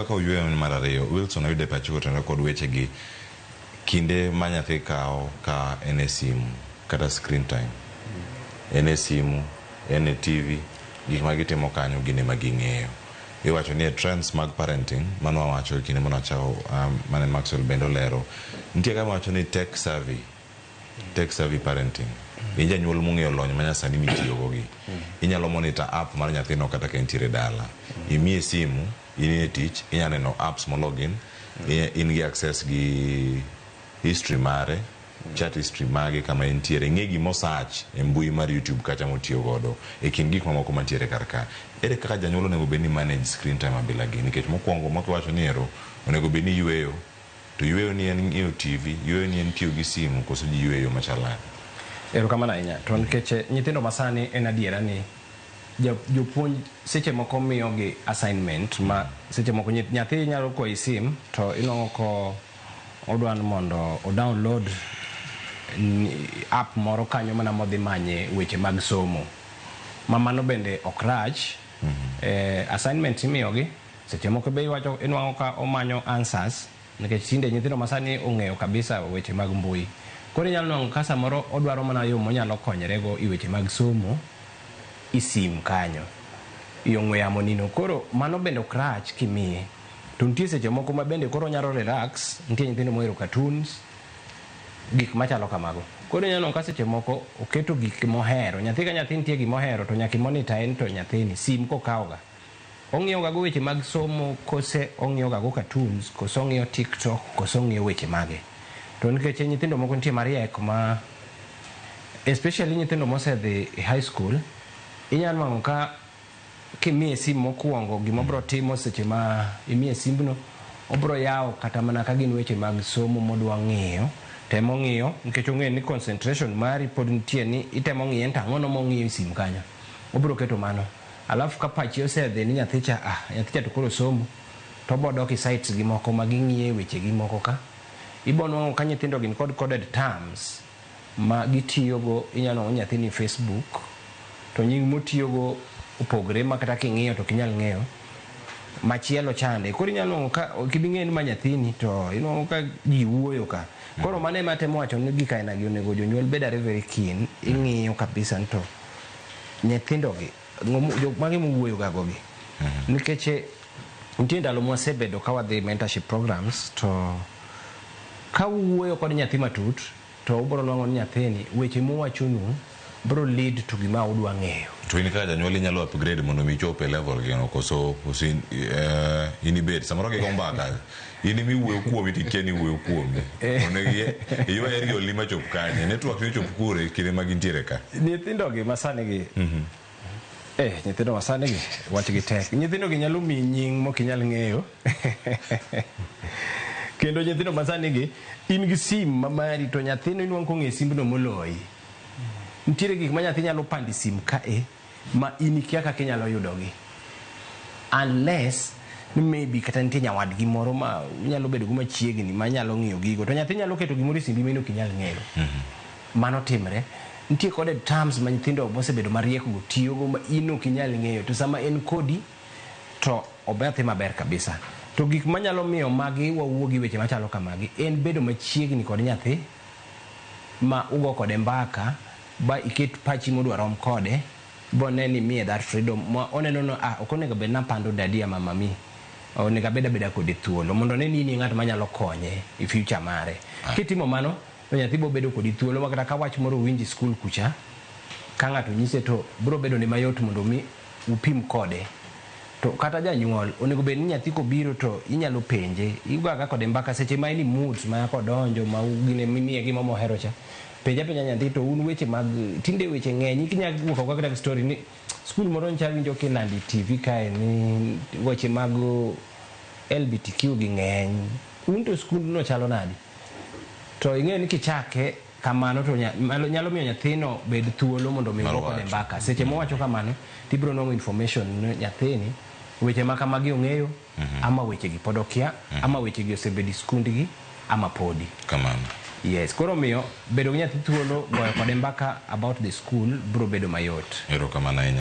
Kaka oyueyo en mar ariyo, Wilson oyudo e pache kotenore kod wechegi kinde ma nyathi kawo ka en e simu kata screen time. En e simu, en e TV, gik ma gitimo kanyo gin ema ging'eyo. Iwacho ni e trends mag parenting mane wawacho e kinde mane wachako mane Maxwell bende olero, nitie kama wacho ni tech savvy, tech savvy parenting. In janyuol mong'eyo lony manyasani mitiyogo gi. Inyalo monitor app mar nyathino kata ka entiere dala. Imiye simu, in e tich, inyalo neno apps mo login, in gi access gi history mare, chat history mage kama entiere, ing'e gimo search e mbui mar YouTube kacha motiyo godo e kind gik mamoko mantiere kar ka. Ere kaka janyuol onego bed ni manage screen time abila gi? Nikech mokwongo mok iwacho ni ero onego bed ni yweyo, to yweyo ni en ng'iyo TV, yweyo ni en tiyo gi simu koso ji yweyo machal nade? Erokamano ahinya. To nikech nyithindo masani en adiera ni jopuonj seche moko miyogi assignment ma seche moko nyathi nyalo kwayi sim to inuang'o ko odwa ni mondo o download app moro kanyo mana modhi manye weche mag somo. Ma mano bende ok rach. Assignment imiyogi seche moko be iwacho inuang'o ka omanyo answers nikech tinde nyithindo masani ong'eyo kabisa weche mag mbui. Koro inyalo nwang'o ka samoro odwaro mana yo monyalo konyrego e weche mag somo e sim kanyo e ong'we yamo nino. Koro mano bende ok rach kimiye. To nitie seche moko ma bende koro onyalo relax, nitie nyithindo mohero cartoons, gik machalo kamago. Koro inyalo nwang'o ka seche moko oketo gik mohero. Nyathi ka nyathi nitie gimohero to nyaka i monitor en to nyathini sim kokawo ga. Ong'iyo ga go weche mag somo kose ong'iyo ga go cartoons kose ong'iyo TikTok kose ong'iyo weche mage. To nikech nyithindo moko nitie mariek ma especially nyithindo mosedhi e high school inyalo nwang'o ka kimiye sim mokwongo gima obro timo seche ma imiye simbno obro yawo kata mana ka gin weche mag somo modwa ng'iyo temo ng'iyo nikech ong'eyo ni concentration mari pod nitie ni itemo ng'iye ni to ang'ono mong'iyo e sim kanyo obro keto mano alafu ka pachi osedhi ni nyathi cha ah nyathi cha to koro somo to obo dok e sites gi moko ma ging'iye weche gi moko ka ibo nwang'o ka nyithindo gin kod coded terms ma gitiyogo inyalo nwang'o nyathi ni Facebook to nying motiyogo opogre ma kata king'iyo to ok inyal ng'eyo machielo chande koro inyalo nwang'o ka ok ibi ng'eyo ni ma nyathini to inwang'o ka ji wuoyo ka koro mano ema atemo wacho ni gik aina gi onego jonyuol bed are very keen ing'iyo kabisa ni to nyithindo gi jok mage mowuoyo ga go gi nikech nitie ndalo mwasebedo ka wadhi mentorship programs to ka uwuoyo kod nyathi matut to ubro nwang'o ni nyathini weche mowachonu bro lead to gima udwa ng'eyo. To in kaka janyuol inyalo upgrade mondo mi ichop e level gino koso koso in, in ibed samoro gigo mbaka in ema iwuoyo kuomi tikia ni iwuoyo kuomi onego iywa aerial machop kanye network ni chop kure kinde ma gintiere ka. Nyithindo gi masani gi nyithindo masani gi wach gi tek. Nyithindo gi nyalo miyi nying mok inyal ng'eyo. Kendo nyithindo masani gi in gi sim ma mari to nyathino inwang'o kong'e simbno moloyi. Nitiere gik ma nyathi nyalo pando e sim kae ma in ikia kaka inyalo yudogi. Unless ni maybe kata nitie nyawadgi moro ma unyalo bedo go machiegni ma nyalo ng'iyo gigo to nyathi nyalo keto gimoro e simbi ma in ok inyal ng'eyo. Mano timre. Nitie coded terms ma nyithindo mosebedo mariek go tiyogo ma in ok inyal ng'eyo to sama en kodi to nyathi maber kabisa. To gik manyalo miyo magi wawuo gi weche machalo kamagi en bedo machiegni kod nyathi ma ugo kode mbaka ba iket pachi modwa rom kode bone ni miye that freedom ma oneno no ah ok onego bed napando daddy ama mami onego abed abeda kode thuolo mondo one ni in e ng'at manyalo konye e future mare. Kitimo mano to nyathi bo bedo kodi thuolo ma kata ka wach moro owinjo e skul kucha ka ng'ato nyise to bro bedo ne mayot mondo mi upim kode. To kata janyuol onego bed ni nyathi kobiro to inyalo penje igo aga kode mbaka seche ma en e moods ma kodonjo ma gine mimiye gima mohero cha penja penja nyathi to un weche mag tinde weche ng'eny inyalo wuok oko kata gi story ni skul moro nyocha awinjo kilando e TV kae ni weche mag LGBTQ gi ng'eny un to skundno chalo nadi to ing'eyo ni kichake kamano to nyalo miyo nyathino bed thuolo mondo mi ugo kode mbaka seche mowacho kamano tibiro nwang'o information ni nyathini weche ma kamagi ong'eyo ama weche gi pod okia ama weche gi osebedo e skundgi ama podi. Kamano. Yes, koro omiyo bedo gi nyathi thuolo goyo kode mbaka about the school biro bedo mayot. Erokamano ahinya.